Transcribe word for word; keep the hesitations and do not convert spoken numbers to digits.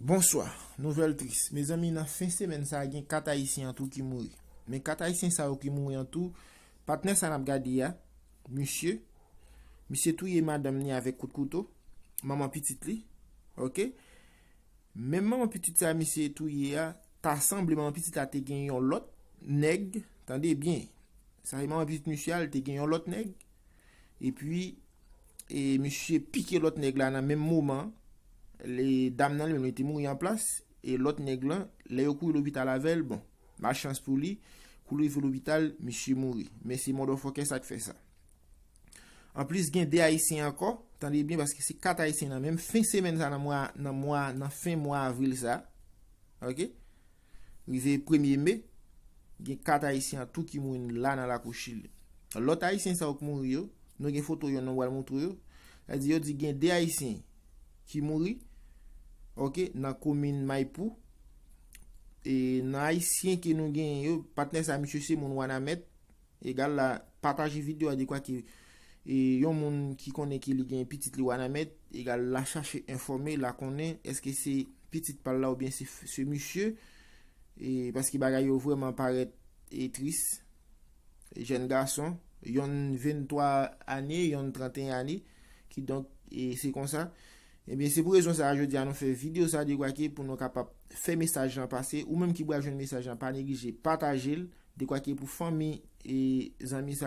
Bonswa. Nouvèl tris. Mezanmi, nan fen semèn sa a, gen kat Ayisyen an tou ki mouri. Men kat Ayisyen sa yo ki mouri an tou, patnè sa n ap gade a, misye, misye touye madanm ni avèk kout kouto, manman pitit li, oke? Menm manman pitit sa misye touye a, ta sanble manman pitit la te gen yon lòt nèg, tande byen, sa se manman pitit misye a, li te gen yon lòt nèg, epi e misye pike lòt nèg la nan menm moman, le dam nan li menm li te mouri an plas, e lòt nèg lan, lè yo kouri lopital avè l, bon, malchans pou li, kou l rive lopital, misye mouri. Men se motherfucker sa k fè sa. Anplis, gen de Ayisyen ankò, tande byen, paske se kat Ayisyen nan menm fen semèn sa, nan mwa, nan mwa, nan fen mwa avril sa, oke? Rive premye me, gen kat Ayisyen an tou ki mouri la nan lakou Chili. Lòt Ayisyen sa yo k mouri yo, nou gen foto yo, nou pral montre yo. Sa di yo di gen de Ayisyen ki mouri, oke, nan komin Maipú. E nan Ayisyen ke nou genyen yo, patnè sa misye se moun Wanament, egal la, pataje videyo a dekwa ke e yon moun ki konnen ke li gen pitit li Wanament, egal la chache enfòme, la konnen èske se pitit pa l la oubyen se, se misye, e paske bagay yo vrèman parèt e tris. Jèn gason, yonn venntwa ane, yonn tranteyen ane, kidonk e se konsa. Ebyen, se pou rezon sa a, jodi a nou fè videyo sa a, dekwa ke pou nou kapab fè mesaj lan pase, ou menm ki pral jwenn mesaj lan, pa neglije pataje l, dekwa ke pou fanmi e zanmi sa